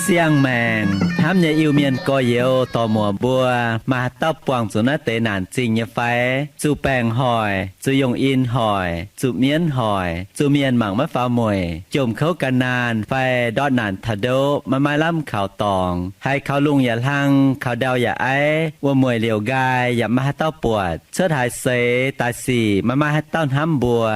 Siang-maengc hnamv nyei Iu-Mienh gorx-youz dorc-muoc mbuo, maaih haaix dauh buangh zuqc naaiv deix naanc zingh nyei fai? Zuqc baengc hoic, zuqc yongh in hoic, zuqc mienv hoic, zuqc mienh mangc maiv faaux mueic, jomc kouv gan naanh fai ndortv naanc taux ndoqv maiv maaih lamh kaux dorngx, haiz kaux lungh yaac hlang, kaux ndau yaac aiv, wuom-mueic liouc nqaai yaac maiv maaih haaix dauh buatc, cuotv haaix seix daaih sic maiv maaih haaix dauh hnamv mbuo,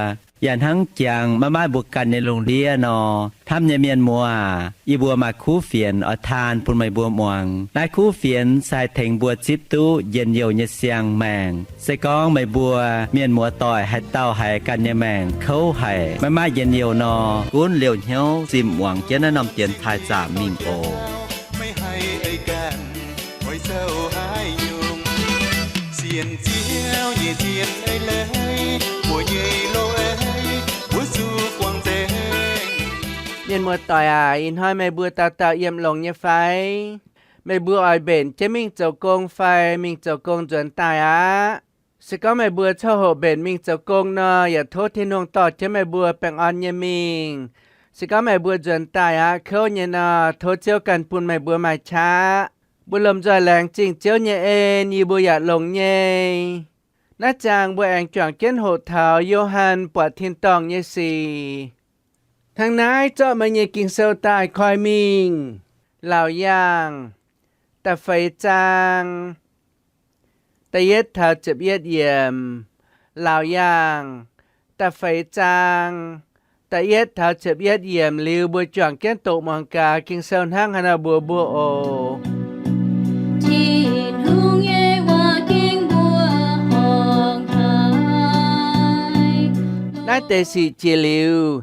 yaac hnangv jangx maiv maaih mbuo ganh nyei lungh ndiev nor. Hnamv nyei mienh muoz aac, yie mbuo maaih kuv fienx oix taan bun meih mbuo muangx. Naaiv kuv fienx se haih tengx mbuo zipv duqv njien-youh nyei siang-maengc. Se gorngv meih mbuo mienh muoz doic haaix dauh haiz ganh nyei maengc kouv haic, maiv maaih njien-youh nor, gunv liouh hnyouv zimh muangx jienv naaiv norm dienx taaih zaamc mingh oc. Mienh muoz doic aac, ih hnoi meih mbuo dauh dauh yiem longx nyei fai? Meih mbuo oix mbenc jienv mingh zoux gong fai mingh zoux gong nzuonx daaih aqv? Se gorngv meih mbuo coqv hoqc mbenc mingh zoux gong nor, yaac tov Tin-Hungh dorh jienv meih mbuo baengh orn nyei mingh. Se gorngv meih mbuo nzuonx daaih aqv kouv nyei nor, tov Ziouv ganh bun meih mbuo maaih qaqv. Mbuo lomh nzoih laengz zingh Ziouv nyei en, yie mbuo yaac longx nyei. Naaiv zaang mbuo aengx juangc jienv hoqc taux Yo^han buatc tin-dorngh nyei sic. Hnangv naaiv zorqv meih nyei Ging-Sou daaih koi mingh. Laauc Yaangh da'feix zaang da'yietv taux ziepc yietv yiemc. Laauc Yaangh da'feix zaang da'yietv taux ziepc yietv yiemc liuz, mbuo juangc jienv doqc muangx gaax Ging-Sou hnangv haaix nor mbuox mbuo oc. Tin-Hungh nyei waac ging mbuo horngc haic. Naaiv deix sic jiex liuz,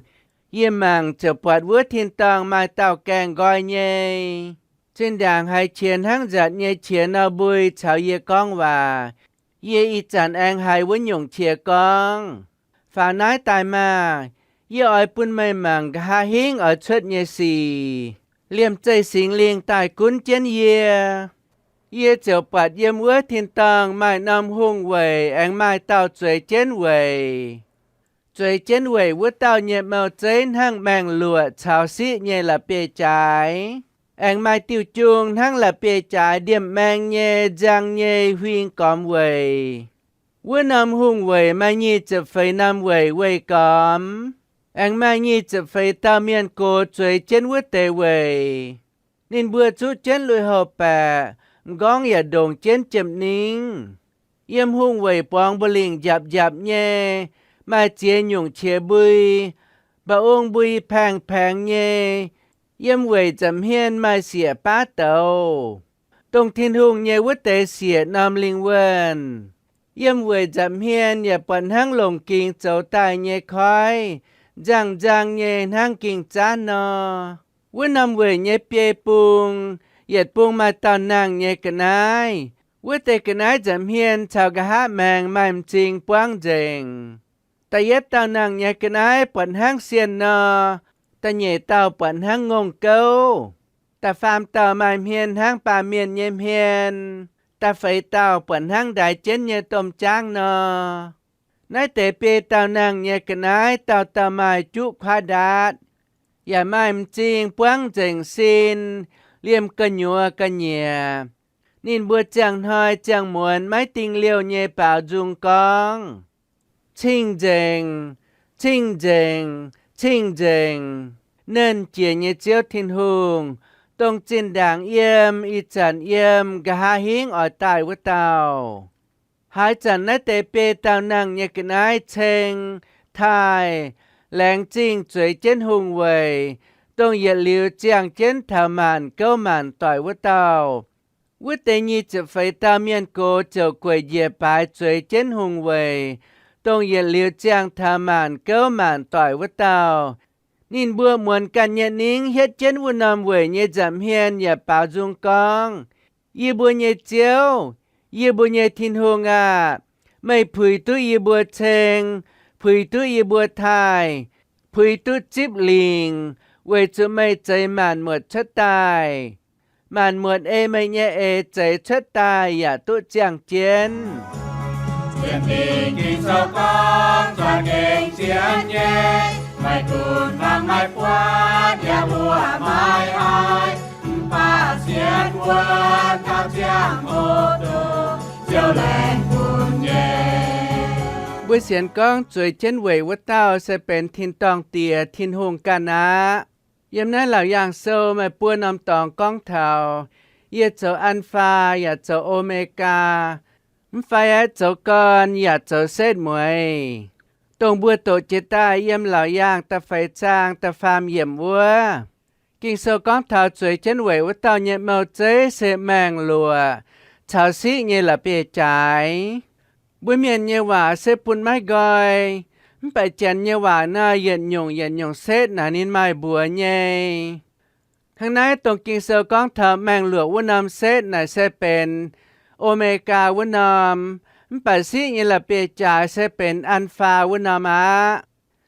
yie mangc ziouc buatc wuov tin-dorngh maaih dauh gaengh nqoi nyei. Zinh ndaangc haiz qiex hnangv nzatc nyei qiex nor mbui caux yie gorngv waac. Yie ih zanc aengx haiz wuov nyungc qiex gorngv, Faaux naaiv daaih maah! Yie oix bun meih mangc nqa'haav hingv oix cuotv nyei sic. Liemh zeih Singx Lingh daaih gunv jienv yie. Yie ziouc buatc yiem wuov tin-dorngh maaih norm hungh weic aengx maaih dauh zueiz jienv weic. Zueiz jienv weic wuov dauh nyei mouh zeiv hnangv maengh luoqc caux siqv nyei la'bieiv-jaaix, aengx maaih diuh jung hnangv la'bieiv-jaaix ndiemh maeng nyei nziang nyei huing gormx weic. Wuov norm hungh weic maaih nyic ziepc feix norm weic weih gormx, aengx maaih nyic ziepc feix dauh mienh gox zueiz jienv wuov deix weic. Ninh mbuo zuqv jienv lui-houx-baeqc, m'nqorngv yaac ndongc jienv jiem-ningv. Yiem hungh weic borngz mba'lingc njapc njapc nyei, maaih ziex nyungc qiex mbui, mba'ong mbui paengx-paengx nyei. Yiem weic nza'hmien maaih siec baav douz, dongh Tin-Hungh nyei wuov deix siec norm lingh wuonh. Yiem weic nza'hmien yaac buatc hnangv longc gingx zoux daaih nyei koiv, nzangh nzang nyei hnangv ging-zaanv nor. Wuov norm weic nyei biei bung, yietc bung maaih dauh nangh nyei ga'naaiv. Wuov deix ga'naaiv nza'hmien caux nqa'haav maengx maaih m'zing buangv nzengc. Da'yietv dauh nangh nyei ga'naaiv buatc hnangv sienh nor, da'nyeic dauh buatc hnangv ngongh gouv, da'faam dauh maaih hmien hnangv baamh mienh nyei hmien, da'feix dauh buatc hnangv ndaix jienv nyei domh jaangv nor. Naaiv deix biei dauh nangh nyei ga'naaiv dauh dauh maaih juqv kuaaiv ndaatv, yaac maaih m'zing buangv nzengc sin, liemh gu'nyuoz ga'nyiec. Ninh mbuo ziangh hnoi ziangh muonz maiv dingh liouh nyei baaux nzung gorngv, Cing-nzengc, cing-nzengc, cing-nzengc, Nernh Jiex nyei Ziouv Tin-Hungh, dongh zinh ndaangc yiem, ih zanc yiem, nqa'haav hingv oix daaih wuov dauh. Haaix zanc naaiv deix biei dauh nangh nyei ga'naaiv ceng, taaih, laengz zingh zueiz jienv hungh weic, dongh yietc liuz ziangh jienv taux maanc gouv maanc doic wuov dauh, wuov deix nyic ziepc feix dauh mienh gox ziouc gueic njiec baaix zueiz jienv hungh weic, dongh yietc liuz ziangh taux maanc gouv maanc doic wuov dauh. Ninh mbuo muonz ganh nyei ningv hietv jienv wuov norm weic nyei nza'hmien yaac baaux nzung gorngv, Yie mbuo nyei Ziouv, yie mbuo nyei Tin-Hungh aah! Meih puix duqv yie mbuo ceng, puix duqv yie mbuo taaih, puix duqv zipv lingc, weic zuqc meih zeix maanc muotc cuotv daaih. Maanc muotc ei meih nyei eix zeix cuotv daaih yaac duqv ziangh jienv. Mbuo sienx gorngv zueiz jienv weic wuov dauh se benx tin-dorngh Diex, Tin-Hungh ganh aqv. Yiem naaiv Laauc Yaangh Sou maaih buo norm dorngx gorngv taux, yie zoux An^faa yaac zoux O^me^gaa, mv fai aeqv, zoux gorn yaac zoux setv mueiz, dongh mbuo doqc jiex daaih yiem Laauc Yaangh da'feix zaang da'faam yiemc wuov. Ging-Sou gorngv taux zueiz jienv weic wuov dauh nyei mouh zeiv se maengh luoqc caux siqv nyei la'bieiv-jaaix. Mbuo mienh nyei waac se bun maiv nqoi, mv baac janx nyei waac nor yietc nyungc yietc nyungc setv naaic ninh maaih mbuox nyei. Hnangv naaiv dongh Ging-Sou gorngv taux maengh luoqc wuov norm setv naaic se benx O^me^gaa wuov norm, mv baac siqv nyei la'bieiv-jaaix se benx An^faa wuov norm aqv.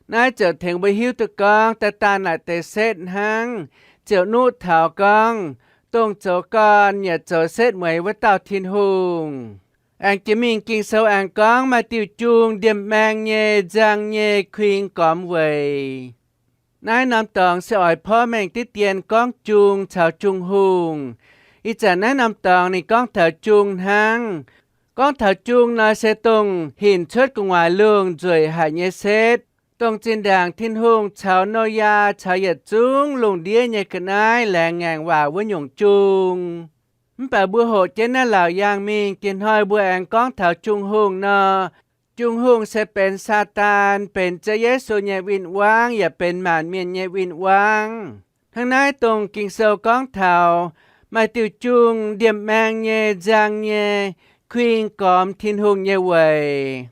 Naaiv ziouc tengx mbuo hiuv duqv gorngv daaih daanh naaic deix setv hnangv, ziouc nuqv taux gorngv, dongh zoux gorn yaac zoux setv mueiz wuov dauh Tin-Hungh. Aengx jiex mingh Ging-Sou aengx gorngv maaih diuh jung ndiemh maeng nyei, nzang nyei, kuing gormx weic. Naaiv norm dorngx se oix porv mengh diqv dien gorngv jung caux Jung-Hungh. Ih zanc naaiv norm dorngx ninh gorngv taux jung hnangv. Gorngv taux jung nor se dongh hinc cuotv gu'nguaaic lungh nzueic haic nyei setv, dongh zinh ndaangc Tin-Hungh caux Noyaa caux yietc zungv lungh ndiev nyei ga'naaiv laengz ngaengc waac wuov nyungc jung. Mv baac mbuo hoqc jienv naaiv laauc yaangh mingh, diex hnoi mbuo aengx gorngv taux Jung-Hungh nor, Jung-Hungh se benx Saadaan, benx Ziouv Yesu nyei win-wangv, yaac benx maanc mienh nyei win-wangv. Hnangv naaiv dongh Ging-Sou gorngv taux maaih diuh jung ndiemh maeng nyei, nzang nyei, kuing gormx Tin-Hungh nyei weic.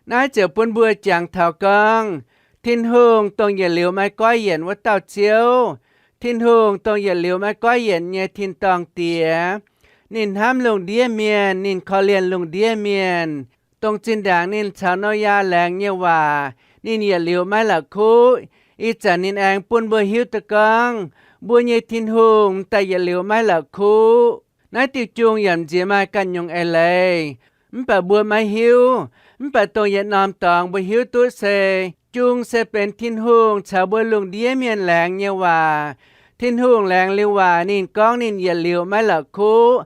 Naaiv ziouc bun mbuo jangx taux gorngv, Tin-Hungh dongh yietc liuz maiv goiv yienc wuov dauh Ziouv, Tin-Hungh dongh yietc liuz maiv goiv yienc nyei tin-dorngh Diex. Ninh hnamv lungh ndiev mienh, ninh korv-lienh lungh ndiev mienh. Dongh zinh ndaangc ninh caux Noyaa laengz nyei waac, ninh yietc liuz maiv la'kuqv. Ih zanc ninh aengx bun mbuo hiuv duqv gorngv, mbuo nyei Tin-Hungh m'daaih yietc liuz maiv la'kuqv. Naaiv diuh jung yaac m'nziex maaih ganh nyungc eix leiz, mv baac mbuo maiv hiuv. Mv baac dongh yietc norm dorngx mbuo hiuv duqv se, jung se benx Tin-Hungh caux mbuo lungh ndiev mienh laengz nyei waac. Tin-Hungh laengz liuz waac ninh gorngv ninh yietc liuz maiv la'kuqv.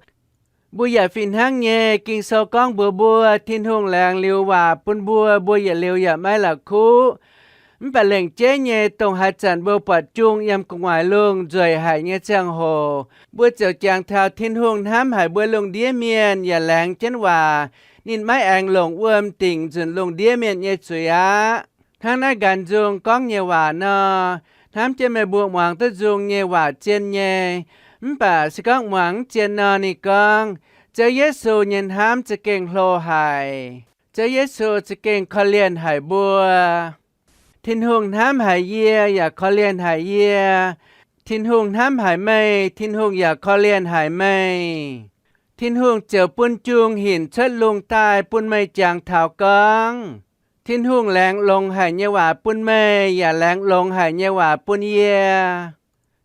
Mbuo yaac fih hnangv nyei, Ging-Sou gorngv mbuox mbuo, Tin-Hungh laengz liuz waac bun mbuo, mbuo yietc liuz yaac maiv la'kuqv. Mv baac lengc jeiv nyei, dongh haaix zanc mbuo buatc jung yiem gu'nguaaic lungh nzueic haic nyei ziangh hoc, mbuo ziouc jangx taux Tin-Hungh hnamv haic mbuo lungh ndiev mienh yaac laengz jienv waac. Ninh maiv aengx longc wuom dingc nzunc lungh ndiev mienh nyei zuiz aqv. Hnangv naaiv nqanx nzung gorngv nyei waac nor, hnamv jienv meih mbuo muangx duqv nzung nyei waac zien nyei. Mv baac se gorngv muangx mv zien nor, ninh gorngv, Ziouv Yesu nyei hnamv za'gengh hlo haic. Ziouv Yesu za'gengh korv-lienh haic mbuo. Tin-Hungh hnamv haic yie yaac korv-lienh haic yie. Tin-Hungh hnamv haic meih, Tin-Hungh yaac korv-lienh haic meih. Tin-Hungh ziouc bun jung hinc cuotv lungh daaih bun meih jangx taux gorngv, Tin-Hungh laengz longx haic nyei waac bun meih yaac laengz longx haic nyei waac bun yie.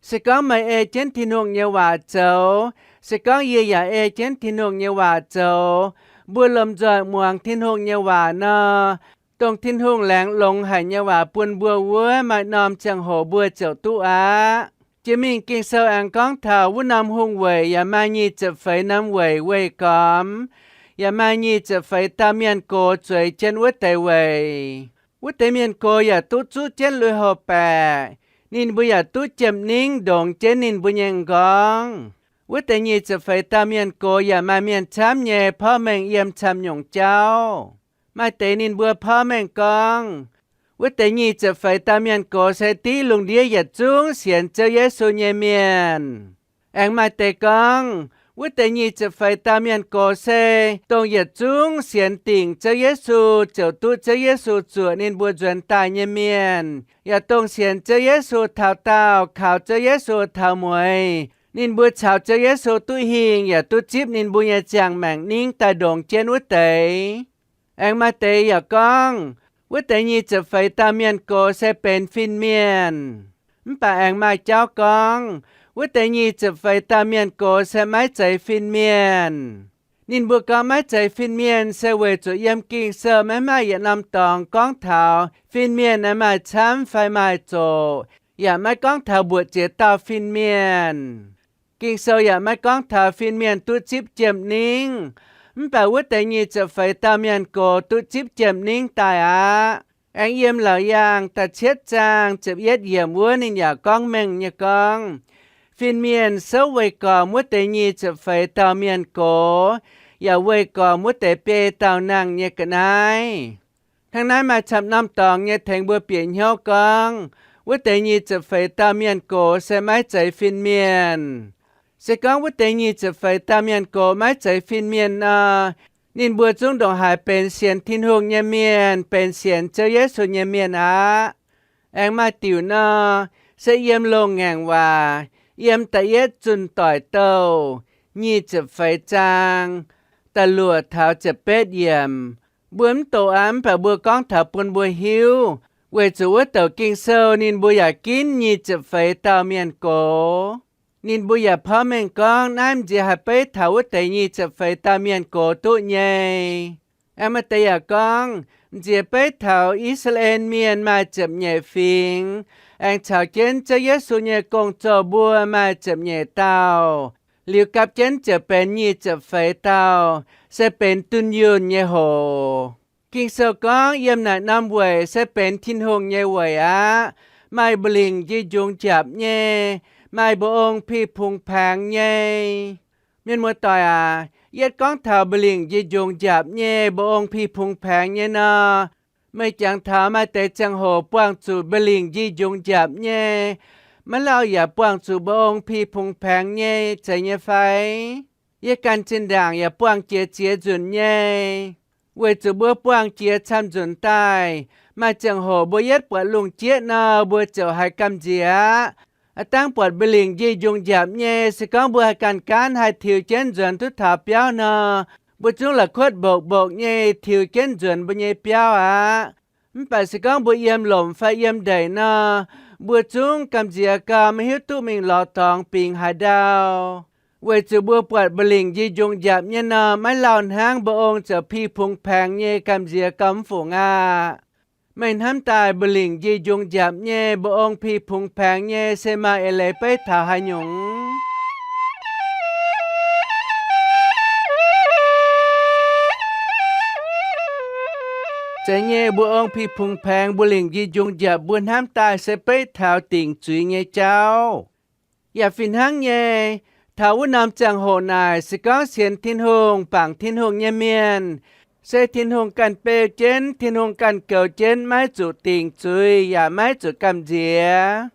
Se gorngv meih ei jienv Tin-Hungh nyei waac zoux, se gorngv yie yaac ei jienv Tin-Hungh nyei waac zoux, mbuo lomh nzoih muangx Tin-Hungh nyei waac nor, dongh Tin-Hungh laengz longx haic nyei waac bun mbuo wuov, maaih norm ziangh hoc mbuo ziouc duqv aqv. Jiex mingh Ging-Sou aengx gorngv taux wuov norm hungh weic yaac maaih nyic ziepc feix norm weic weih gormx, yaac maaih nyic ziepc feix dauh mienh gox zueiz jienv wuov deix weic. Wuov deix mienh gox yaac duqv zuqv jienv lui-houx-baeqc. Ninh mbuo yaac duqv jiem-ningv ndongx jienv ninh mbuo nyei m'nqorngv. Wuov deix nyic ziepc feix dauh mienh gox yaac maaih mienh camv nyei porv mengh yiem camv-nyungc jauv. Maaih deix ninh mbuo porv mengh gorngv, wuov deix nyic ziepc feix dauh mienh gox se div lungh ndiev yietc zungv sienx Ziouv Yesu nyei mienh. Aengx maaih deix gorngv, wuov deix nyic ziepc feix dauh mienh gox se dongh yietc zungv sienx dingc Ziouv Yesu ziouc duqv Ziouv Yesu zuoqc ninh mbuo nzuonx daaih nyei mienh, yaac dongh sienx Ziouv Yesu taux daauh, kaux Ziouv Yesu taux mueiz, ninh mbuo caux Ziouv Yesu duqv hingh yaac duqv zipv ninh mbuo nyei ziangh maengc ningv daaih ndongx jienv wuov deix. Aengx maaih deix yaac gorngv, wuov deix nyic ziepc feix dauh mienh gox se benx fin-mienh. Mv baac aengx maaih jauv gorngv, wuov deix nyic ziepc feix dauh mienh gox se maiv zeiz fin-mienh. Ninh mbuo gorngv maiv zeiz fin-mienh se weic zuqc yiem Ging-Sou maiv maaih yietc norm dorngx gorngv taux fin-mienh aah, maaih camv fai maaih zoqc, yaac maiv gorngv taux mbuoqc ziex dauh fin-mienh. Ging-Sou yaac maiv gorngv taux fin-mienh duqv zipv jiem-ningv. Mv baac wuov deix nyic ziepc feix dauh mienh gox duqv zipv jiem-ningv daaih aqv. Aengx yiem Laauc Yaangh da'cietv zaang ziepc yietv yiemc wuov ninh yaac gorngv mengh nyei gorngv, fin-mienh souv weih gormx wuov deix nyic ziepc feix dauh mienh gox, yaac weih gormx wuov deix biei dauh nangh nyei ga'naaiv. Hnangv naaiv maaih camv norm dorngx nyei tengx mbuo bieqc hnyouv gorngv, wuov deix nyic ziepc feix dauh mienh gox se maiv zeiz fin-mienh. Se gorngv wuov deix nyic ziepc feix dauh mienh gox maiv zeiz fin-mienh nor, ninh mbuo zungv ndongc haaix benx sienx Tin-Hungh nyei mienh, benx sienx Ziouv Yesu nyei mienh aqv. Aengx maaih diuc nor, se yiem Loz-Ngaengc Waac, yiem da'yietv Zunh Doic Douh, nyic ziepc feix zaang, da'luoqc taux ziepc betv yiemc. Mbuo mv doqc aqv, mv baac mbuo gorngv taux bun mbuo hiuv, weic zuqc wuov douc Ging-Sou ninh mbuo yaac ginv nyic ziepc feix dauh mienh gox. Ninh mbuo yaac porv mengh gorngv naaiv m'nziex haih beiv taux wuov deix nyic ziepc feix dauh mienh gox duqv nyei. Aengx maaih deix yaac gorngv, m'nziex beiv taux I^saa^laa^en Mienh maaih ziepc nyeic fingx, aengx caux jienv Ziouv Yesu nyei gong-zoh mbuo maaih ziepc nyeic dauh, liuz gapv jienv ziouc benx nyic ziepc feix dauh, se benx dunh yunh nyei hoc. Ging-Sou gorngv yiem naaic norm weic se benx Tin-Hungh nyei weic aqv, maaih mba'lingc njih njungx njapc nyei, maaih mba'ong pih pungx paengx nyei. Mienh muoz-doic aac, yietv gorngv taux mba'lingc njih njungx njapc nyei, mba'ong pih pungx paengx nyei nor, meih jangx taux maaih deix ziangh hoc buangh zuqc mba'lingc njih njungx njapc nyei, maiv lauh yaac buangh zuqc mba'ong pih pungx paengx nyei zeiz nyei fai? Yie ganh zinh ndaangc yaac buangh jiex ziex nzunc nyei. Weic zuqc mbuo buangh jiex camv nzunc daaih, maaih ziangh hoc mbuo yietv buatc lungh jieqv nor, mbuo ziouc haiz gamh nziex aqv. Aav dangv buatc mba'lingc njih njungx njapc nyei, se gorngv mbuo haih ganh gaanv haih tiux jienv nzuonx duqv taux biauv nor, mbuo zungv la'kuotv mbokc mbokc nyei tiux jienv nzuonx mbuo nyei biauv aqv. Mv baac se gorngv mbuo yiem lomc fai yiem ndeic nor, mbuo zungv gamh nziex gau, maiv hiuv duqv mingh lorz dorngx bingx haaix ndau. Weic zuqc mbuo buatc mba'lingc njih njungx njapc nyei nor, maiv lauh hnangv mba'ong ziouc pih pungx paengx nyei gamh nziex gau mv fungc aqv. Meih hnamv daaih mba'lingc njih njungx njapc nyei, mba'ong pih pungx paengx nyei se maaih eix leiz beiv taux haaix nyungc? Zeiz nyei, mba'ong pih pungx paengx, mba'lingc njih njungx njapc mbuo hnamv daaih se beiv taux dingc zuiz nyei jauv. Yaac fih hnangv nyei, taux wuov norm ziangh hoc naaic, se gorngv sienx Tin-Hungh, bangc Tin-Hungh nyei mienh, se Tin-Hungh ganh beu jienv, Tin-Hungh ganh goux jienv, maiv zuqc dingc zuiz yaac maiv zuqc gamh nziex.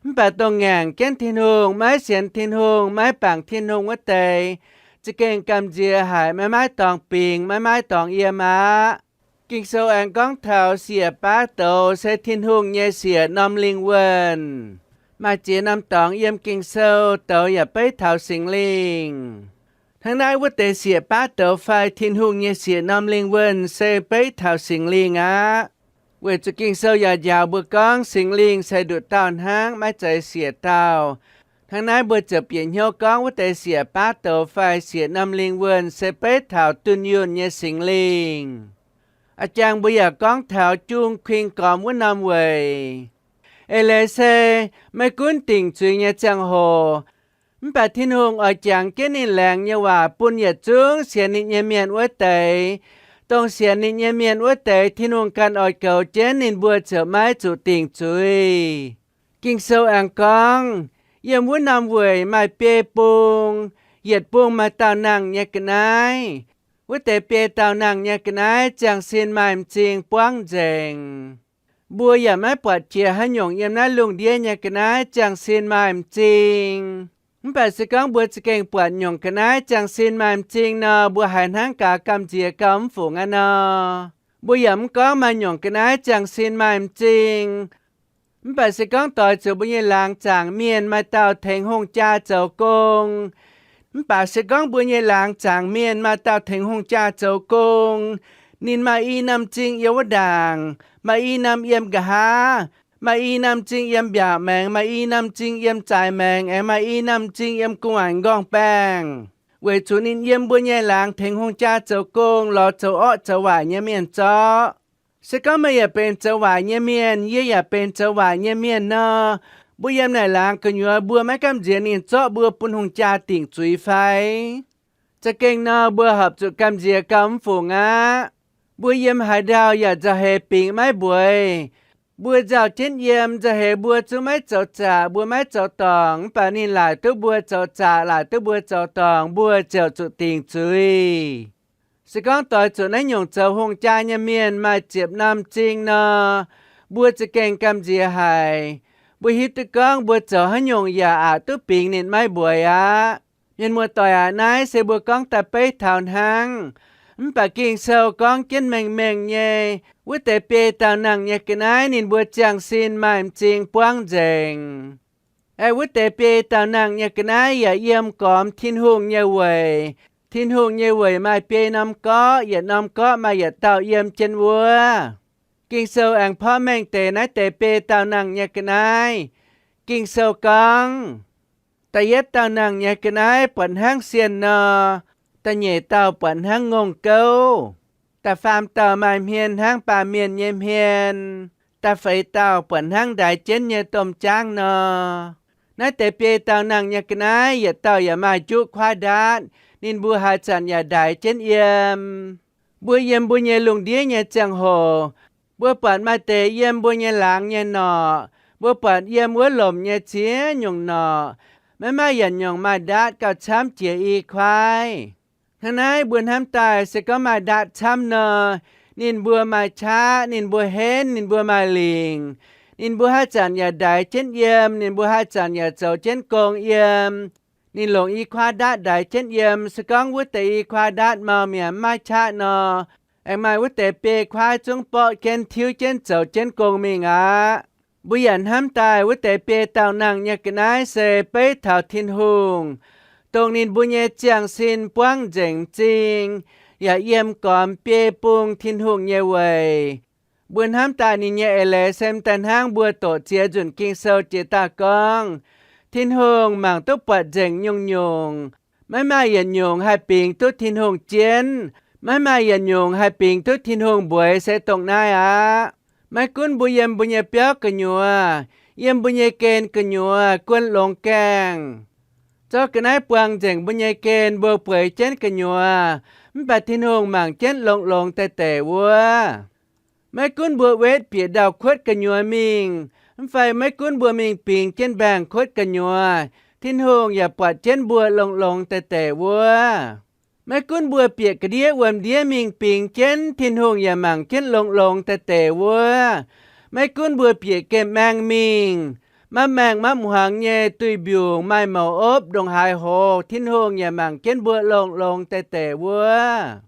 Mv baac dongh ngaengc jienv Tin-Hungh, maiv sienx Tin-Hungh, maiv bangc Tin-Hungh wuov deix, za'gengh gamh nziex haic, maiv maaih dorngx bingx, maiv maaih dorngx yiem aqv. Ging-Sou aengx gorngv taux siec baav douz se Tin-Hungh nyei siec norm lingh wuonh. Maaih ziex norm dorngx yiem Ging-Sou douz yaac beiv taux Singx Lingh. Hnangv naaiv wuov deix siec baav douz fai Tin-Hungh nyei siec norm lingh wuonh se beiv taux Singx Lingh aqv. Weic zuqc Ging-Sou yaac njaaux mbuo gorngv Singx Lingh se nduqc dauh hnangv, maiv zeiz siec dauh. Hnangv naaiv mbuo ziouc bieqc hnyouv gorngv wuov deix siec baav douz fai siec norm lingh wuonh se beiv taux dunh yunh nyei Singx Lingh. A'jang mbuo yaac gorngv taux jung kuing gormx wuov norm weic. Eix leiz se maiv gunv dingc zuiz nyei ziangh hoc, mv baac Tin-Hungh oix jangx jienv ninh laengz nyei waac bun yietc zungv sienx ninh nyei mienh wuov deix. Dongh sienx ninh nyei mienh wuov deix, Tin-Hungh ganh oix goux jienv ninh mbuo ziouc maiv zuqc dingc zuiz. Ging-Sou aengx gorngv, yiem wuov norm weic maaih biei bung, yietc bung maaih dauh nangh nyei ga'naaiv. Wuov deix biei dauh nangh nyei ga'naaiv ziangh sin maaih m'zing buangv nzengc. Mbuo yaac maiv buatc jiex haaix nyungc yiem naaiv lungh ndiev nyei ga'naaiv ziangh sin maaih m'zing. Mv baac se gorngv mbuo za'gengh buatc nyungc ga'naaiv ziangh sin maaih m'zing nor, mbuo haiz hnangv gaax gamh nziex gau mv fungc aqv nor. Mbuo yaac mv gorngv maaih nyungc ga'naaiv ziangh sin maaih m'zing. Mv baac se gorngv doix zuqc mbuo nyei laangz zaangc mienh maaih dauh tengx hungh jaa zoux gong, mv baac se gorngv mbuo nyei laangz zaangc mienh maaih dauh tengx hungh jaa zoux gong, ninh maaih i norm m'zing yiem wuov ndaangc, maaih i norm yiem nqa'haav, Maaih i norm m'zing yiem mbiaauc maengx, maaih i norm m'zing yiem zaaix maengx, aengx maaih i norm m'zing yiem gu'nguaaic m'nqorngv-baengh, weic zuqc ninh yiem mbuo nyei laangz tengx hungh jaa zoux gong lorz zoux orqv zoux waaic nyei mienh zorqv. Se gorngv meih yaac benx zoux waaic nyei mienh, yie yaac benx zoux waaic nyei mienh nor, mbuo yiem naaic laangz gu'nyuoz mbuo maiv gamh nziex ninh zorqv mbuo bun hungh jaa dingc zuiz fai? Za'gengh nor, mbuo horpc zuqc gamh nziex gauh mv fungc aqv. Mbuo yiem haaix ndau yaac nzauh heix bingx maiv mbueiz. Mbuo nzauh jienv yiem, nzauh heix mbuo zungv maiv zoux zaqc, mbuo maiv zoux dorngc, mv baac ninh laaic duqv mbuo zoux zaqc, laaic duqv mbuo zoux dorngc, mbuo ziouc zuqc dingc zuiz. Se gorngv doix zuqc naaiv nyungc zoux hungh jaa nyei mienh maaih ziepc norm m'zing nor, mbuo za'gengh gamh nziex haic. Mbuo hiuv duqv gorngv mbuo zoux haaix nyungc yaac aqc duqv bingx ninh maiv mbueiz aqv. Mienh muoz-doic aac, naaiv se mbuo gorngv daaih beiv taux hnangv. Mv baac Ging-Sou gorngv jienv mengh mengh nyei, wuov deix biei dauh nangh nyei ga'naaiv ninh mbuo ziangh sin maaih m'zing buangv nzengc. Aeqv, wuov deix biei dauh nangh nyei ga'naaiv yaac yiem gormx Tin-Hungh nyei weic. Tin-Hungh nyei weic maaih biei norm gorqv, yietc norm gorqv maaih yietc dauh yiem jienv wuov. Ging-Sou aengx porv mengh deix naaiv deix biei dauh nangh nyei ga'naaiv. Ging-Sou gorngv, da'yietv dauh nangh nyei ga'naaiv buatc hnangv sienh nor, da'nyeic dauh buatc hnangv ngongh gouv, da'faam dauh maaih hmien hnangv baamh mienh nyei hmien, da'feix dauh buatc hnangv ndaix jienv nyei domh jaangv nor. Naaiv deix biei dauh nangh nyei ga'naaiv yietc dauh yaac maaih juqv kuaaiv ndaatv, ninh mbuo haaix zanc yaac ndaix jienv yiem. Mbuo yiem mbuo nyei lungh ndiev nyei ziangh hoc, mbuo buatc maaih deix yiem mbuo nyei laangz nyei norqc, mbuo buatc yiem wuov lomc nyei ziex nyungc norqc, maiv maaih yietc nyungc maaih ndaatv gauh camv jiex i kuaaiv. Hnangv naaiv mbuo hnamv daaih se gorngv maaih ndaatv camv nor, ninh mbuo maaih qaqv, ninh mbuo henv, ninh mbuo maaih lingc, ninh mbuo haaix zanc yaac ndaix jienv yiem, ninh mbuo haaix zanc yaac zoux jienv gong yiem. Ninh longc i kuaaiv ndaatv ndaix jienv yiem. Se gorngv wuov deix i kuaaiv ndaatv mau mi'aqv, maiv qaqv nor, aengx maaih wuov deix biei kuaaiv zungv borqv jienv tiuv jienv zoux jienv gong mingh aqv. Mbuo yaac hnamv daaih wuov deix biei dauh nangh nyei ga'naaiv se beiv taux Tin-Hungh, dongh ninh mbuo nyei ziangh sin buangv nzengc m'zing, yaac yiem gormx biei bung Tin-Hungh nyei weic. Mbuo hnamv daaih ninh nyei eix leiz se m'daaih hnangv mbuo doqc ziex nzunc Ging-Sou jiex daaih gorngv, Tin-Hungh mangc duqv buatc nzengc nyungc-nyungc. Maiv maaih yietc nyungc haih bingx duqv Tin-Hungh jienv. Maiv maaih yietc nyungc haih bingx duqv Tin-Hungh mbueiz se dongh naaiv aqv. Maiv gunv mbuo yiem mbuo nyei biauv gu'nyuoz, yiem mbuo nyei gen gu'nyuoz guon longx gaengh, zorqv ga'naaiv buang nzengc mbuo nyei gen, mbuo bueix jienv gu'nyuoz, mv baac Tin-Hungh mangc jienv longx-longx deix-deix wuov. Maiv gunv mbuo wetv bieqc ndau-kuotv gu'nyuoz mingh, mv fai maiv gunv mbuo mingh bingx jienv mbaengx-kuotv gu'nyuoz, Tin-Hungh yaac buatc jienv mbuo longx-longx deix-deix wuov. Maiv gunv mbuo bieqc ga'ndiev wuom-ndiev mingh bingx jienv, Tin-Hungh yaac mangc jienv longx-longx deix-deix wuov. Maiv gunv mbuo bieqc gemh maeng mingh, mapv maengh mapv hmuangx nyei, duih mbiungc, maaih mouc opv, ndongc haaix hoz, Tin-Hungh yaac mangc jienv mbuo longx-longx deix-deix wuov.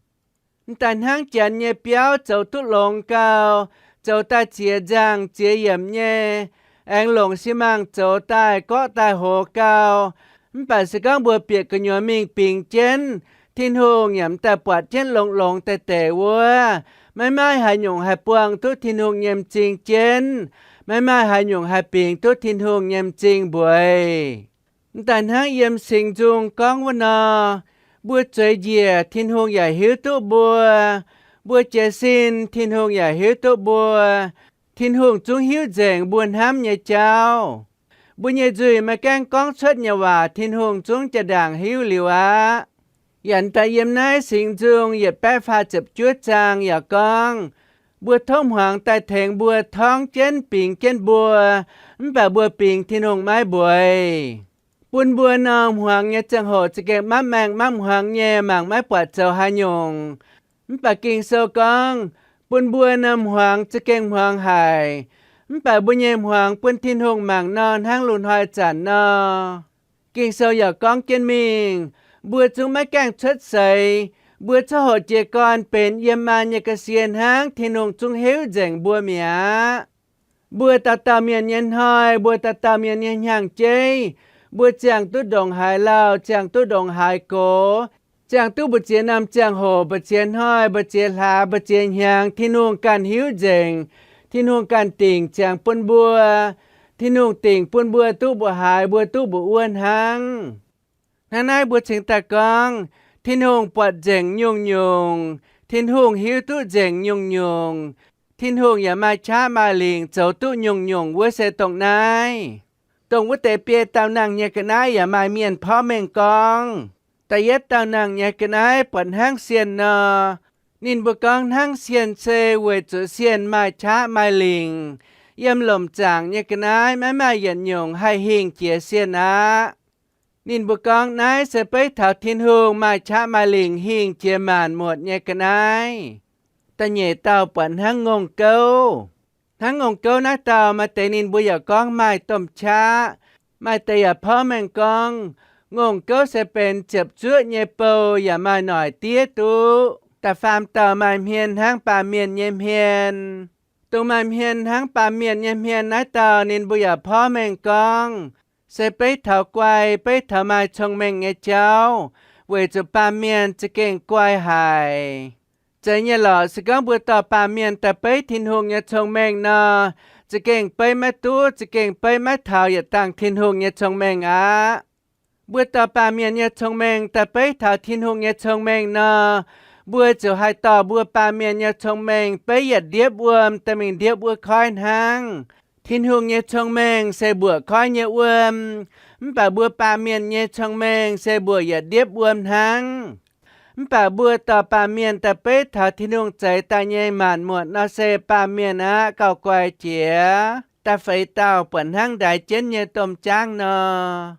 M'daaih hnangv janx nyei biauv zoux duqv longx gau, zoux daaih ziex nzangh ziex yiemc nyei, aengx longc si mangh zoux daaih gorqv daaih hoz gau, mv baac se gorngv mbuo bieqc gu'nyuoz mingh bingx jienv, Tin-Hungh yaac m'daaih buatc jienv longx-longx deix-deix wuov. Maiv maaih haaix nyungc haih buangh duqv Tin-Hungh nyei m'zing jienv. Maiv maaih haaix nyungc haih bingx duqv Tin-Hungh nyei m'zing mbueiz. M'daaih hnangv yiem Singx Nzung gorngv wuov nor, mbuo zueiz njiec, Tin-Hungh yaac hiuv duqv mbuo. Mbuo jiez sin, Tin-Hungh yaac hiuv duqv mbuo. Tin-Hungh zungv hiuv nzengc mbuo hnamv nyei jauv. Mbuo nyei nzuih maiv gaengh gorngv cuotv nyei waac Tin-Hungh zungv jaa-ndaangc hiuv liuz aqv. Yaac daaih yiem naaiv Singx Nzung yietc baeqv faah ziepc juov zaang yaac gorngv, mbuo tov hmuangx daaih tengx mbuo torngv jienv bingx jienv mbuo, mv baac mbuo bingx Tin-Hungh maiv mbueiz. Bun mbuo norm hmuangx nyei ziangh hoc za'gengh mapv maengh mapv hmuangx nyei, mangc maiv buatc zoux haaix nyungc. Mv baac Ging-Sou gorngv, bun mbuo norm hmuangx za'gengh hmuangx haic, mv baac mbuo nyei hmuangx bun Tin-Hungh mangc nor hnangv lungh hnoi zanc nor. Ging-Sou yaac gorngv jienv mingh, mbuo zungv maiv gaengh cuotv seix. Mbuo coqv hoqc jiez gorn benx yiem maan nyei ga'sie hnangv, Tin-Hungh zungv heuv nzengc mbuo mi'aqv. Mbuo dauh dauh mienh nyei hnoi, mbuo dauh dauh mienh nyei hnyangx-jeiv, mbuo ziangh duqv ndongc haaix lauh, ziangh duqv ndongc haaix gox, ziangh duqv mbu'ziex norm ziangh hoc, mbu'ziex hnoi, mbu'ziex hlaax, mbu'ziex hnyangx, Tin-Hungh ganh hiuv nzengc. Tin-Hungh ganh dingc ziangx bun mbuo. Tin-Hungh dingc bun mbuo duqv mbuoqc haaix, mbuo duqv mbuoqc wuov hnangv. Hnangv naaiv mbuo cingx daaih gorngv, Tin-Hungh buatc nzengc nyungc-nyungc, Tin-Hungh hiuv duqv nzengc nyungc-nyungc, Tin-Hungh yaac maaih qaqv maaih lingc zoux duqv nyungc-nyungc wuov se dongh naaiv. Dongh wuov deix biei dauh nangh nyei ga'naaiv yaac maaih mienh porv mengh gorngv, da'yietv dauh nangh nyei ga'naaiv buatc hnangv sienh nor, ninh mbuo gorngv hnangv sienh se weic zuqc sienh maaih qaqv maaih lingc, yiem lomc zaangc nyei ga'naaiv maiv maaih yietc nyungc haih hingh jiex sienh aqv. Ninh mbuo gorngv naaiv se beiv taux Tin-Hungh maaih qaqv maaih lingc hingh jiex maanc muotc nyei ga'naaiv. Da'nyeic dauh buatc hnangv ngongh gouv. Hnangv ngongh gouv naaiv dauh maaih deix ninh mbuo yaac gorngv maaih domh qaqv, maaih deix yaac porv mengh gorngv, ngongh gouv se benx ziepc zuoqv nyei bou yaac maaih noic diev duqv. Da'faam dauh maaih hmien hnangv baamh mienh nyei hmien. Dongh maaih hmien hnangv baamh mienh nyei hmien naaiv dauh ninh mbuo yaac porv mengh gorngv, se beiv taux guai, beiv taux maaih cong-mengh nyei jauv, weic zuqc baamh mienh za'gengh guai haic. Zeiz nyei lorqc, se gorngv mbuo dorh baamh mienh daaih beiv Tin-Hungh nyei cong-mengh nor, za'gengh beiv maiv duqv, za'gengh beiv maiv taux yietc dangh Tin-Hungh nyei cong-mengh aqv. Mbuo dorh baamh mienh nyei cong-mengh daaih beiv taux Tin-Hungh nyei cong-mengh nor, mbuo ziouc haih dorh mbuo baamh mienh nyei cong-mengh beiv yietc ndiepv wuom daaih mingh ndiepv wuov koiv hnangv. Tin-Hungh nyei cong-mengh se mbuoqc koiv nyei wuom, mv baac mbuo baamh mienh nyei cong-mengh se mbuoqc yietc ndiepv wuom hnangv. Mv baac mbuo dorh baamh mienh daaih beiv taux Tin-Hungh zeix daaih nyei maanc muotc nor se baamh mienh aqv gauh guai jiex. Da'feix dauh buatc hnangv ndaix jienv nyei domh jaangv nor.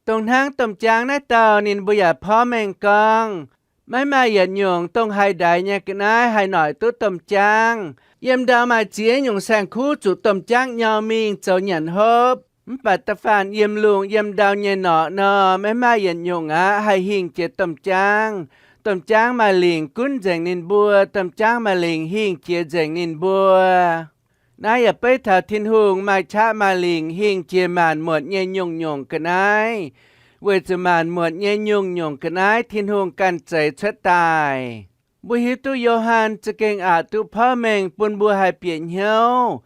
Dongh hnangv domh jaangv naaiv dauh ninh mbuo yaac porv mengh gorngv, maiv maaih yietc nyungc dongh haih ndaix nyei ga'naaiv haih noic duqv domh jaangv. Yiem ndau maaih ziex nyungc saeng-kuv zuqc domh jaangv nyau mingh zoux nyanc hopv, mv baac da'faanh yiem lungh yiem ndau nyei norqc nor, maiv maaih yietc nyungc aqv haih hingh jiex domh jaangv. Domh jaangv maaih lingc gunv nzengc ninh mbuo, domh jaangv maaih lingc hingh jiex nzengc ninh mbuo. Naaiv yaac beiv taux Tin-Hungh maaih qaqv maaih lingc hingh jiex maanc muotc nyei nyungc-nyungc ga'naaiv, weic zuqc maanc muotc nyei nyungc-nyungc ga'naaiv Tin-Hungh ganh zeix cuotv daaih. Mbuo hiuv duqv Yo^han za'gengh aqc duqv porv mengh bun mbuo haih bieqc hnyouv,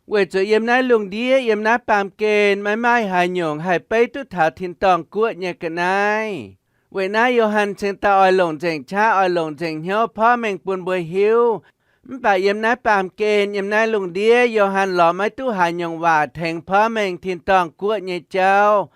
weic zuqc yiem naaiv lungh ndiev, yiem naaiv baamh gen maiv maaih haaix nyungc haih beiv duqv taux tin-dorngh guoqv nyei ga'naaiv. Weic naaiv Yo^han cingx daaih oix longc nzengc qaqv, oix longc nzengc hnyouv porv mengh bun mbuo hiuv. Mv baac yiem naaiv baamh gen, yiem naaiv lungh ndiev, Yo^han lorz maiv duqv haaix nyungc waac tengx porv mengh tin-dorngh guoqv nyei jauv,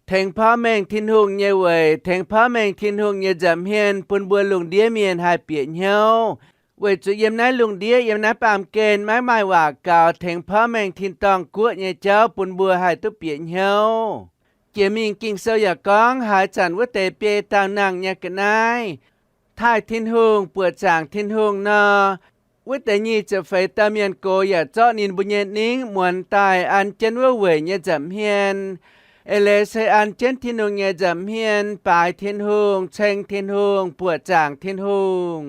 tengx porv mengh Tin-Hungh nyei weic, tengx porv mengh Tin-Hungh nyei nza'hmien bun mbuo lungh ndiev mienh haih bieqc hnyouv. Weic zuqc yiem naaiv lungh ndiev, yiem naaiv baamh gen maiv maaih waac gaux tengx porv mengh tin-dorngh guoqv nyei jauv bun mbuo haih duqv bieqc hnyouv. Jiex mingh Ging-Sou yaac gorngv haaix zanc wuov deix biei dauh nangh nyei ga'naaiv taaih Tin-Hungh, buoqc zaangc Tin-Hungh nor, wuov deix nyic ziepc feix dauh mienh gox yaac zorqv ninh mbuo nyei ningv muonz daaih an jienv wuov weic nyei nza'hmien. Eix leiz se an jienv Tin-Hungh nyei nza'hmien, baaix Tin-Hungh, ceng Tin-Hungh, buoqc zaangc Tin-Hungh.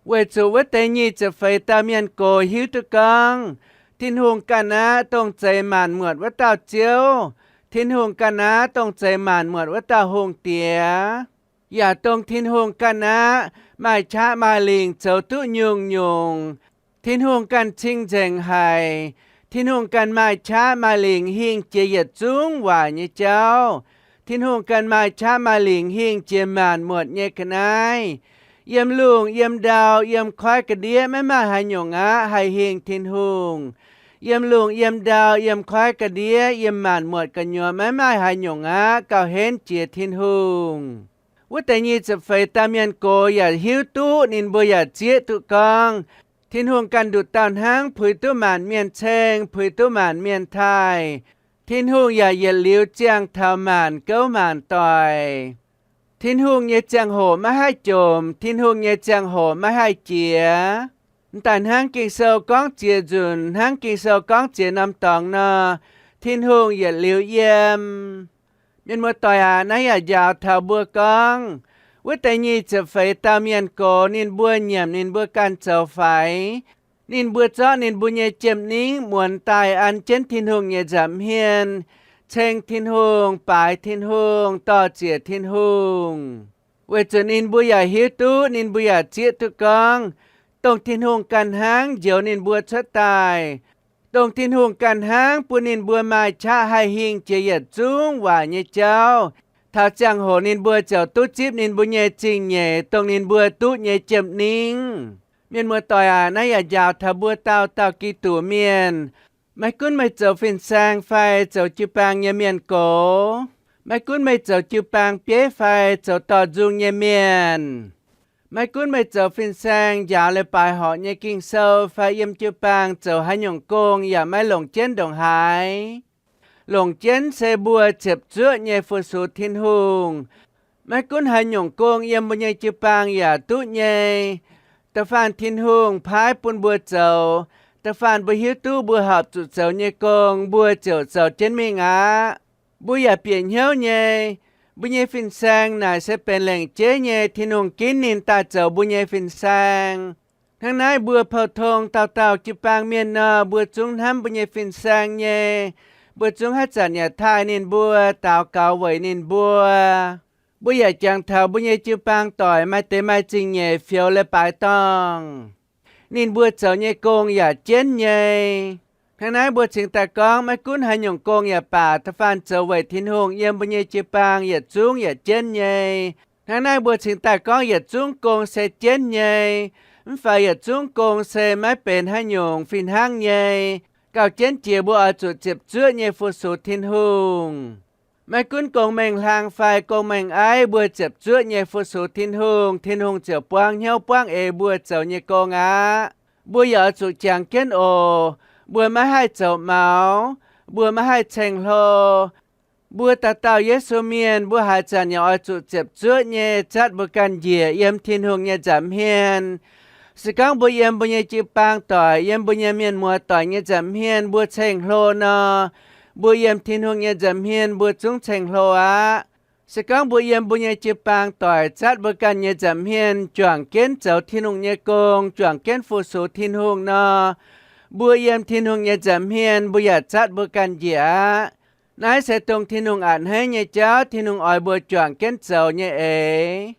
Weic zuqc wuov deix nyic ziepc feix dauh mienh gox hiuv duqv gorngv, Tin-Hungh ganh aqv dongh zeix maanc muotc wuov dauh Ziouv. Tin-Hungh ganh aqv dongh zeix maanc muotc wuov dauh hungh diex. Yaac dongh Tin-Hungh ganh aqv maaih qaqv maaih lingc zoux duqv nyungc-nyungc. Tin-Hungh ganh cing-nzengc haic. Tin-Hungh ganh maaih qaqv maaih lingc hingh jiex yietc zungv waaic nyei jauv. Tin-Hungh ganh maaih qaqv maaih lingc hingh jiex maanc muotc nyei ga'naaiv. Yiem lungh, yiem ndau, yiem koiv ga'ndiev maiv maaih haaix nyungc aqv haih hingh Tin-Hungh. Yiem lungh, yiem ndau, yiem koiv ga'ndiev, yiem maanc muotc gu'nyuoz maiv maaih haaix nyungc aqv gauh henv jiex Tin-Hungh. Wuov deix nyic ziepc feix dauh mienh gox yaac hiuv duqv, ninh mbuo yaac zieqv duqv gorngv, Tin-Hungh ganh nduqc dauh hnangv puix duqv maanc mienh ceng, puix duqv maanc mienh taaih. Tin-Hungh yaac yietc liuz ziangh taux maanc gouv maanc doic. Tin-Hungh nyei ziangh hoc maiv haih jomc, Tin-Hungh nyei ziangh hoc maiv haih jiex. M'daaih hnangv Ging-Sou gorngv ziex nzunc, hnangv Ging-Sou gorngv ziex norm dorngx nor, Tin-Hungh yietc liuz yiem. Mienh muoz-doic aac, naaiv yaac njaaux taux mbuo gorngv, wuov deix nyic ziepc feix dauh mienh gox ninh mbuo nyiemc ninh mbuo ganh zoux faix. Ninh mbuo zorqv ninh mbuo nyei jiem-ningv muonz daaih an jienv Tin-Hungh nyei nza'hmien, ceng Tin-Hungh, baaix Tin-Hungh, dor-ziec Tin-Hungh. Weic zuqc ninh mbuo yaac hiuv duqv, ninh mbuo yaac zieqv duqv gorngv, dongh Tin-Hungh ganh hnangv njoux ninh mbuo cuotv daaih, dongh Tin-Hungh ganh hnangv bun ninh mbuo maaih qaqv haih hingh jiex yietc zungv waaic nyei jauv. Taux ziangh hoc ninh mbuo ziouc duqv zipv ninh mbuo nyei zingh nyeic, dongh ninh mbuo duqv nyei jiem-ningv. Mienh muoz-doic aac, naaiv yaac njaaux taux mbuo dauh dauh Giduc mienh. Maiv gunv meih zoux fin-saeng fai zoux jiu-baang nyei mienh gox, maiv gunv meih zoux jiu-baang bieiv fai zoux dorh nzung nyei mienh, maiv gunv meih zoux fin-saeng njaaux leiz-baaix horqc nyei Ging-Sou fai yiem jiu-baang zoux haaix nyungc gong yaac maiv longc jienv ndongc haaix. Longc jienv se mbuo ziepc zuoqv nyei fu-sux Tin-Hungh. Maiv gunv haaix nyungc gong yiem mbuo nyei jiu-baang yaac duqv nyei. Da'faanh Tin-Hungh paaiv bun mbuo zoux, da'faanh mbuo hiuv duqv mbuo horpc zuqc zoux nyei gong, mbuo ziouc zoux jienv mingh aqv. Mbuo yaac bieqc hnyouv nyei, mbuo nyei fin-saeng naaic se benx lengc jeiv nyei Tin-Hungh ginv ninh daaih zoux mbuo nyei fin-saeng. Hnangv naaiv mbuo pou-tong dauh dauh jiu-baang mienh nor, mbuo zungv hnamv mbuo nyei fin-saeng nyei. Mbuo zungv haaix zanc yaac taaih ninh mbuo, daux gaux weic ninh mbuo. Mbuo yaac jangx taux mbuo nyei jiu-baang doic maaih deix maaih zingh nyeic fioux leiz-baaix dorngh, ninh mbuo zoux nyei gong yaac jienv nyei. Hnangv naaiv mbuo cingx daaih gorngv maiv gunv haaix nyungc gong yaac baac, da'faanh zoux weic Tin-Hungh yiem mbuo nyei jiu-baang yietc zungv yaac jienv nyei. Hnangv naaiv mbuo cingx daaih gorngv yietc zungv gong se jienv nyei, mv fai yietc zungv gong se maiv benx haaix nyungc fih hnangv nyei. Gauh jienv jiex mbuo oix zuqc ziepc zuoqv nyei fu-sux Tin-Hungh. Maiv gunv gong-mengh hlang fai gong-mengh aiv, mbuo ziepc zuoqv nyei fu-sux Tin-Hungh, Tin-Hungh ziouc buangv hnyouv buangv eix mbuo zoux nyei gong aqv. Mbuo yaac oix zuqc jangx jienv oc. Mbuo maiv haih zoux maux, mbuo maiv haih ceng-hlo. Mbuo dauh dauh Yesu mienh, mbuo haaix zanc yaac oix zuqc ziepc zuoqv nyei zatv mbuo ganh njiec yiem Tin-Hungh nyei nza'hmien. Se gorngv mbuo yiem mbuo nyei jiu-baang doic, yiem mbuo nyei mienh muoz doic nyei nza'hmien mbuo ceng-hlo nor, mbuo yiem Tin-Hungh nyei nza'hmien mbuo zungv ceng-hlo aqv. Se gorngv mbuo yiem mbuo nyei jiu-baang doic zatv mbuo ganh nyei nza'hmien juangc jienv zoux Tin-Hungh nyei gong, juangc jienv fu-sux Tin-Hungh nor, mbuo yiem Tin-Hungh nyei nza'hmien mbuo yaac zatv mbuo ganh njiec aqv. Naaiv se dongh Tin-Hungh a'hneiv nyei jauv, Tin-Hungh oix mbuo juangc jienv zoux nyei eix.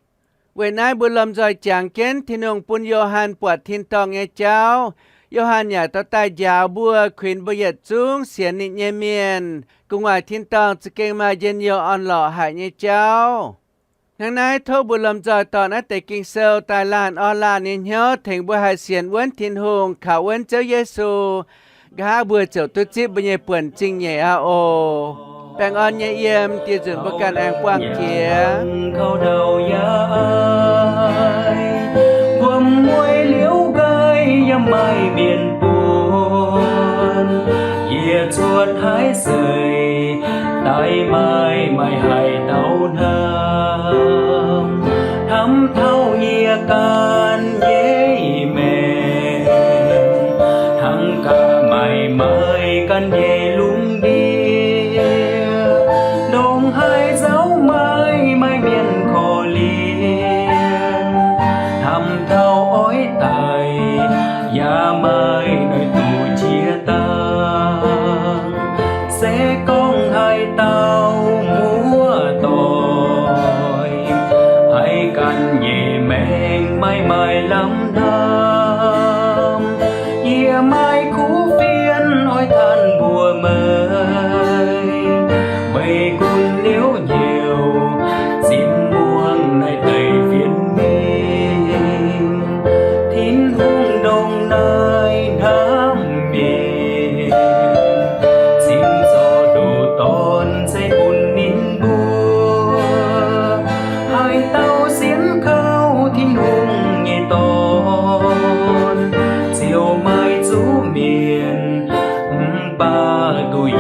Weic naaiv mbuo lomh nzoih jangx jienv Tin-Hungh bun Yo^han buatc tin-dorngh nyei jauv. Yo^han yaac dorh daaih njaaux mbuo, kuinx mbuo yietc zungv sienx ninh nyei mienh gu'nguaaic tin-dorngh za'gengh maaih njien-youh orn-lorqc haic nyei jauv. Hnangv naaiv tov mbuo lomh nzoih dorh naaiv deix Ging-Sou daaih laanh orn laanh nyei hnyouv tengx mbuo haih sienx wuonv Tin-Hungh, kaux wuonv Ziouv Yesu. Nqa'haav mbuo ziouc duqv zipv mbuo nyei buonc zingh nyeic aqv oc. Baengh orn nyei yiem, dieh nzunc mbuo ganh aengx buangh jiex. Wuom-mueiz liuz nqaih yaac maaih mienh buonc, yie cuotv haaix seix daaih maaih, maaih haaix dauh hnamv, hnamv taux yie ganh nyei maengc, hnangv gaax maaih, maaih ganh nyei lungh ndiev, ndongc haaix nzauv maaih, maaih mienh korv-lienh, hnamv taux oix daic yaac maaih noic duqv jiex dangh. Se gorngv haaix dauh muoz-doic, haiz ganh nyei maengc maaih, maaih lamh hnamv, yie maaih kuv fienx oix tanh mbuox meih. Meih gunv liuz njoux zipv muangx naaiv deix fienx mingh, Tin-Hungh ndongc naaiv hnamv mienh, cingx zorc nduqc dorn zeiv bun ninh mbuo. Haaix dauh sienx kaux Tin-Hungh nyei Dorn, ziouc maaih zuqc mienh, mv baac duqv